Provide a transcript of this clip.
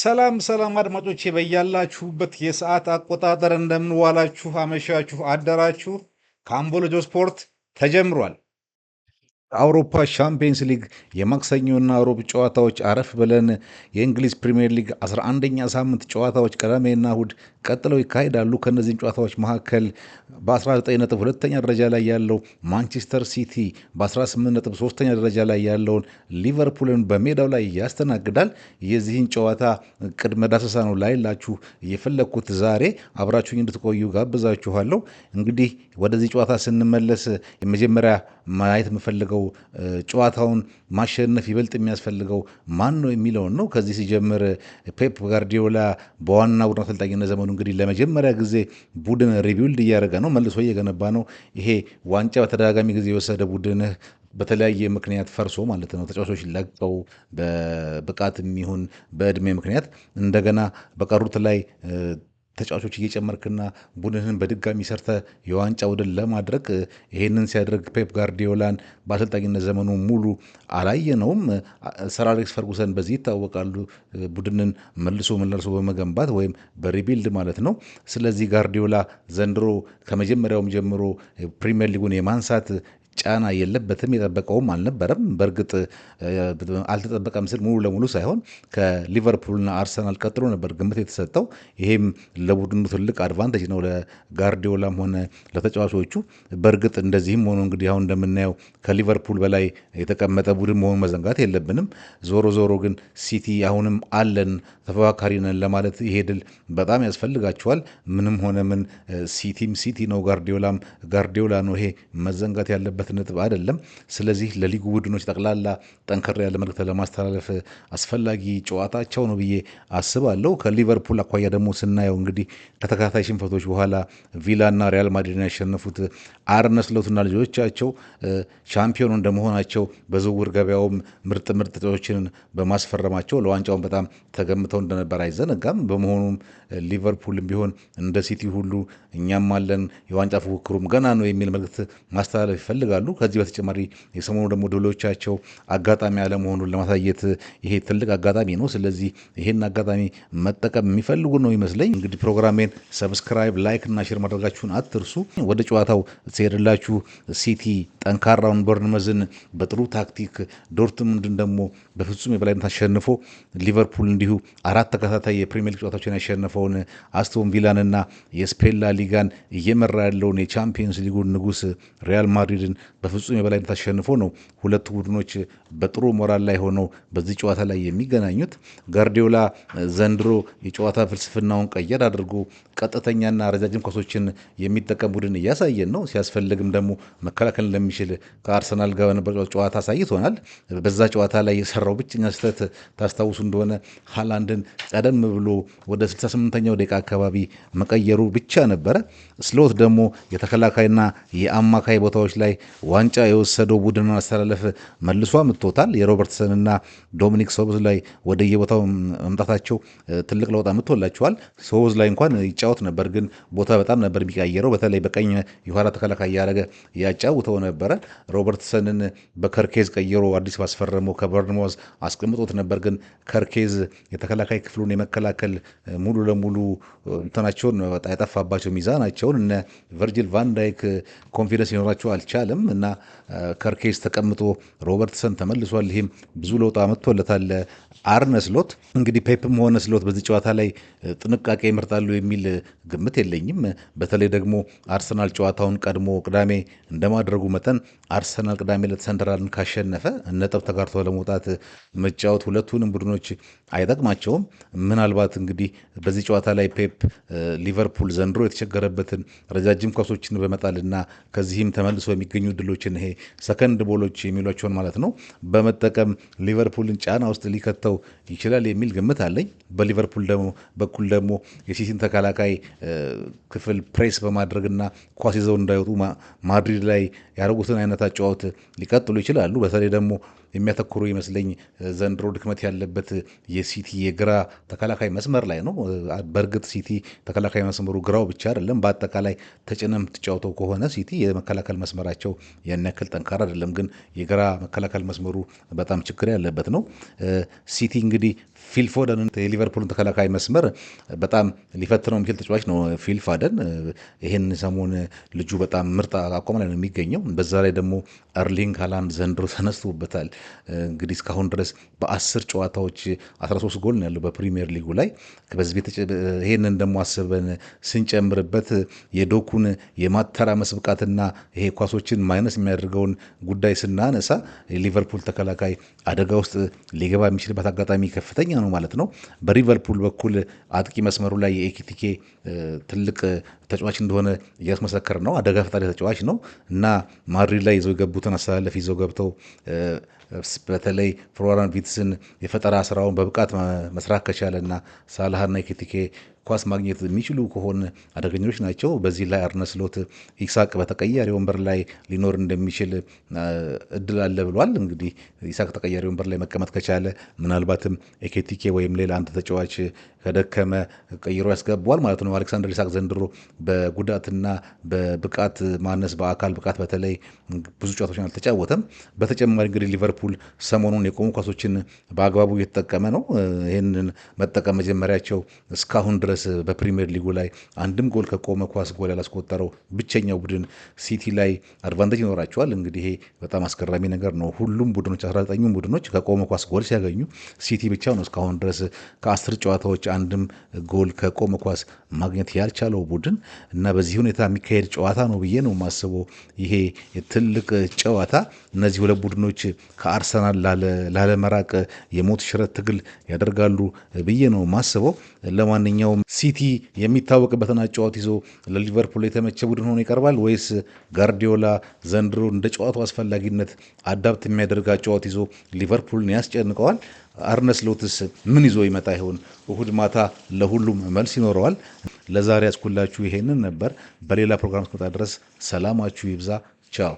ሰላም ሰላም አድማጮቼ በያላችሁበት የሰዓት አቆጣጠር እንደምንዋላችሁ፣ አመሻችሁ፣ አደራችሁ። ከአምቦሎጆ ስፖርት ተጀምሯል። አውሮፓ ሻምፒየንስ ሊግ የማክሰኞና ሮብ ጨዋታዎች አረፍ ብለን የእንግሊዝ ፕሪምየር ሊግ 11ኛ ሳምንት ጨዋታዎች ቅዳሜና እሁድ ቀጥለው ይካሄዳሉ። ከእነዚህም ጨዋታዎች መካከል በ19 ነጥብ ሁለተኛ ደረጃ ላይ ያለው ማንቸስተር ሲቲ በ18 ነጥብ ሶስተኛ ደረጃ ላይ ያለውን ሊቨርፑልን በሜዳው ላይ ያስተናግዳል። የዚህን ጨዋታ ቅድመ ዳሰሳ ነው ላይላችሁ የፈለግኩት ዛሬ አብራችሁኝ እንድትቆዩ ጋብዛችኋለሁ። እንግዲህ ወደዚህ ጨዋታ ስንመለስ የመጀመሪያ ማየት የምፈልገው ጨዋታውን ማሸነፍ ይበልጥ የሚያስፈልገው ማን ነው የሚለውን ነው። ከዚህ ሲጀምር ፔፕ ጋርዲዮላ በዋና ቡድን አሰልጣኝነት ዘመኑ እንግዲህ ለመጀመሪያ ጊዜ ቡድን rebuild እያደረገ ነው፣ መልሶ እየገነባ ነው። ይሄ ዋንጫ በተደጋጋሚ ጊዜ የወሰደ ቡድንህ በተለያየ ምክንያት ፈርሶ ማለት ነው፣ ተጫዋቾች ለቀው በብቃት የሚሆን በእድሜ ምክንያት እንደገና በቀሩት ላይ ተጫዋቾች እየጨመርክና ቡድንህን በድጋሚ ሰርተ የዋንጫ ውድድር ለማድረግ ይሄንን ሲያደርግ ፔፕ ጋርዲዮላን በአሰልጣኝነት ዘመኑ ሙሉ አላየነውም። ሰር አሌክስ ፈርጉሰን በዚህ ይታወቃሉ፣ ቡድንን መልሶ መላልሶ በመገንባት ወይም በ rebuild ማለት ነው። ስለዚህ ጋርዲዮላ ዘንድሮ ከመጀመሪያውም ጀምሮ ፕሪሚየር ሊጉን የማንሳት ጫና የለበትም፣ የጠበቀውም አልነበረም። በእርግጥ አልተጠበቀም ስል ሙሉ ለሙሉ ሳይሆን ከሊቨርፑልና አርሰናል ቀጥሎ ነበር ግምት የተሰጠው። ይሄም ለቡድኑ ትልቅ advantage ነው ለጋርዲዮላም ሆነ ለተጫዋቾቹ። በእርግጥ እንደዚህም ሆኖ እንግዲህ አሁን እንደምናየው ከሊቨርፑል በላይ የተቀመጠ ቡድን መሆኑን መዘንጋት የለብንም። ዞሮ ዞሮ ግን ሲቲ አሁንም አለን ተፎካካሪ ነን ለማለት ይሄ ድል በጣም ያስፈልጋቸዋል። ምንም ሆነ ምን ሲቲም ሲቲ ነው፣ ጋርዲዮላም ጋርዲዮላ ነው። ይሄ መዘንጋት ያለበት ነጥብ አይደለም። ስለዚህ ለሊጉ ቡድኖች ጠቅላላ ጠንከር ያለ መልእክት ለማስተላለፍ አስፈላጊ ጨዋታቸው ነው ብዬ አስባለሁ። ከሊቨርፑል አኳያ ደግሞ ስናየው እንግዲህ ከተከታታይ ሽንፈቶች በኋላ ቪላና ሪያል ማድሪድን ያሸነፉት አርነ ስሎትና ልጆቻቸው ሻምፒዮኑ እንደመሆናቸው በዝውውር ገበያውም ምርጥ ምርጥ ተጫዋቾችን በማስፈረማቸው ለዋንጫውን በጣም ተገምተው እንደነበር አይዘነጋም። በመሆኑም ሊቨርፑልም ቢሆን እንደ ሲቲ ሁሉ እኛም አለን የዋንጫ ፉክክሩም ገና ነው የሚል መልእክት ማስተላለፍ ይፈልጋሉ። ከዚህ በተጨማሪ የሰሞኑ ደግሞ ድሎቻቸው አጋጣሚ አለመሆኑን ለማሳየት ይሄ ትልቅ አጋጣሚ ነው። ስለዚህ ይሄን አጋጣሚ መጠቀም የሚፈልጉ ነው ይመስለኝ። እንግዲህ ፕሮግራሜን subscribe፣ like እና share ማድረጋችሁን አትርሱ። ወደ ጨዋታው ሲሄድላችሁ ሲቲ ጠንካራውን በርንመዝን በጥሩ ታክቲክ፣ ዶርትሙንድን ደግሞ በፍጹም የበላይነት አሸንፎ ሊቨርፑል እንዲሁ አራት ተከታታይ የፕሪሚየር ሊግ ጨዋታዎችን ያሸነፈውን አስቶን ቪላንና የስፔን ላ ሊጋን እየመራ ያለውን የቻምፒየንስ ሊጉን ንጉስ ሪያል ማድሪድን በፍጹም የበላይነት አሸንፎ ነው ሁለቱ ቡድኖች በጥሩ ሞራል ላይ ሆነው በዚህ ጨዋታ ላይ የሚገናኙት። ጋርዲዮላ ዘንድሮ የጨዋታ ፍልስፍናውን ቀየር አድርጎ ቀጥተኛና ረጃጅም ኳሶችን የሚጠቀም ቡድን እያሳየን ነው። ሲያስፈልግም ደግሞ መከላከል እንደሚችል ከአርሰናል ጋር በነበረው ጨዋታ አሳይቶናል። በዛ ጨዋታ ላይ የሰራው ብቸኛ ስህተት ታስታውሱ እንደሆነ ሃላንድን ቀደም ብሎ ወደ 68ኛው ደቂቃ አካባቢ መቀየሩ ብቻ ነበረ። ስሎት ደግሞ የተከላካይና የአማካይ ቦታዎች ላይ ዋንጫ የወሰደው ቡድን አስተላለፍ መልሶ አምጥቶታል። የሮበርትሰንና ዶሚኒክ ሶቦዝላይ ወደየቦታው መምጣታቸው ትልቅ ለውጥ አምጥቶላቸዋል። ሶቦዝላይ እንኳን ይጫወት ነበር፣ ግን ቦታ በጣም ነበር የሚቀያየረው። በተለይ በቀኝ የኋላ ተከላካይ እያደረገ ያጫውተው ነበረ። ሮበርትሰንን በከርኬዝ ቀይሮ አዲስ ባስፈረመው ከበርንሞዝ አስቀምጦት ነበር፣ ግን ከርኬዝ የተከላካይ ክፍሉን የመከላከል ሙሉ ለሙሉ እንትናቸውን የጠፋባቸው ሚዛናቸውን እነ ቨርጂል ቫንዳይክ confidence ሊኖራቸው አልቻለም እና ከርኬዝ ተቀምጦ ሮበርትሰን ተመልሷል። ይህም ብዙ ለውጥ አመጥቶለታል። አርነ ስሎት እንግዲህ ፔፕም ሆነ ስሎት በዚህ ጨዋታ ላይ ጥንቃቄ ይመርጣሉ የሚል ግምት የለኝም። በተለይ ደግሞ አርሰናል ጨዋታውን ቀድሞ ቅዳሜ እንደማድረጉ መጠን አርሰናል ቅዳሜ ዕለት ሰንደርላንድን ካሸነፈ ነጥብ ተጋርቶ ለመውጣት መጫወት ሁለቱንም ቡድኖች አይጠቅማቸውም። ምናልባት እንግዲህ በዚህ ጨዋታ ላይ ፔፕ ሊቨርፑል ዘንድሮ የተቸገረበትን ረጃጅም ኳሶችን በመጣልና ከዚህም ተመልሶ የሚገኙ ድሎችን ይሄ second ball ኦች የሚሏቸውን ማለት ነው በመጠቀም ሊቨርፑልን ጫና ውስጥ ሊከተው ይችላል የሚል ግምት አለኝ። በሊቨርፑል ደግሞ በኩል ደግሞ የሲቲን ተከላካይ ክፍል ፕሬስ በማድረግና ኳስ ይዘው እንዳይወጡ ማድሪድ ላይ ያደረጉትን አይነት አጨዋወት ሊቀጥሉ ይችላሉ። በተለይ ደግሞ የሚያተኩሩ ይመስለኝ ዘንድሮ ድክመት ያለበት የሲቲ የግራ ተከላካይ መስመር ላይ ነው። በእርግጥ ሲቲ ተከላካይ መስመሩ ግራው ብቻ አይደለም። በአጠቃላይ ተጭነህ የምትጫወተው ከሆነ ሲቲ የመከላከል መስመራቸው ያን ያክል ጠንካራ አይደለም፣ ግን የግራ መከላከል መስመሩ በጣም ችግር ያለበት ነው። ሲቲ ሲቲ እንግዲህ ፊል ፎደን፣ የሊቨርፑልን ተከላካይ መስመር በጣም ሊፈትነው የሚችል ተጫዋች ነው ፊል ፎደን። ይህን ሰሞን ልጁ በጣም ምርጥ አቋም ላይ ነው የሚገኘው። በዛ ላይ ደግሞ ኤርሊንግ ሃላንድ ዘንድሮ ተነስቶበታል። እንግዲህ እስካሁን ድረስ በ10 ጨዋታዎች 13 ጎል ነው ያለው በፕሪሚየር ሊጉ ላይ። ይሄንን ደግሞ አስበን ስንጨምርበት የዶኩን የማተራመስ ብቃትና ይሄ ኳሶችን minus የሚያደርገውን ጉዳይ ስናነሳ የሊቨርፑል ተከላካይ አደጋ ውስጥ ሊገባ የሚችልበት አጋጣሚ ከፍተኛ ነው ማለት ነው። በሊቨርፑል በኩል አጥቂ መስመሩ ላይ የኤኪቲኬ ትልቅ ተጫዋች እንደሆነ እያስመሰከረ ነው። አደጋ ፈጣሪ ተጫዋች ነው እና ማድሪድ ላይ ይዘው የገቡትን አሰላለፍ ይዘው ገብተው በተለይ ፍሎሪያን ቪርትስን የፈጠራ ስራውን በብቃት መስራት ከቻለ እና ሳላህና ኤኪቲኬ ኳስ ማግኘት የሚችሉ ከሆነ አደገኞች ናቸው። በዚህ ላይ አርነ ስሎት ኢሳቅ በተቀያሪ ወንበር ላይ ሊኖር እንደሚችል እድል አለ ብሏል። እንግዲህ ኢሳቅ ተቀያሪ ወንበር ላይ መቀመጥ ከቻለ ምናልባትም ኤኪቲኬ ወይም ሌላ አንድ ተጫዋች ከደከመ ቀይሮ ያስገባዋል ማለት ነው። አሌክሳንደር ኢሳቅ ዘንድሮ በጉዳትና በብቃት ማነስ፣ በአካል ብቃት በተለይ ብዙ ጨዋታዎችን አልተጫወተም። በተጨማሪ እንግዲህ ሊቨርፑል ሰሞኑን የቆሙ ኳሶችን በአግባቡ እየተጠቀመ ነው። ይህንን መጠቀም መጀመሪያቸው እስካሁን ድረስ በፕሪሚየር ሊጉ ላይ አንድም ጎል ከቆመ ኳስ ጎል ያላስቆጠረው ብቸኛው ቡድን ሲቲ ላይ advantage ይኖራቸዋል። እንግዲህ ይሄ በጣም አስገራሚ ነገር ነው። ሁሉም ቡድኖች፣ 19ኙም ቡድኖች ከቆመ ኳስ ጎል ሲያገኙ ሲቲ ብቻ ነው እስካሁን ድረስ ከ10 ጨዋታዎች አንድም ጎል ከቆመ ኳስ ማግኘት ያልቻለው ቡድን እና በዚህ ሁኔታ የሚካሄድ ጨዋታ ነው ብዬ ነው የማስበው። ይሄ ትልቅ ጨዋታ እነዚህ ሁለት ቡድኖች ከአርሰናል ላለመራቅ የሞት ሽረት ትግል ያደርጋሉ ብዬ ነው የማስበው። ለማንኛውም ሲቲ የሚታወቅበትን አጨዋወት ይዞ ለሊቨርፑል የተመቸ ቡድን ሆኖ ይቀርባል ወይስ ጋርዲዮላ ዘንድሮ እንደ ጨዋታው አስፈላጊነት adapt የሚያደርግ አጨዋወት ይዞ ሊቨርፑልን ያስጨንቀዋል? አርነ ስሎትስ ምን ይዞ ይመጣ ይሆን? እሁድ ማታ ለሁሉም መልስ ይኖረዋል። ለዛሬ ያስኩላችሁ ይሄንን ነበር። በሌላ ፕሮግራም እስክመጣ ድረስ ሰላማችሁ ይብዛ። ቻው።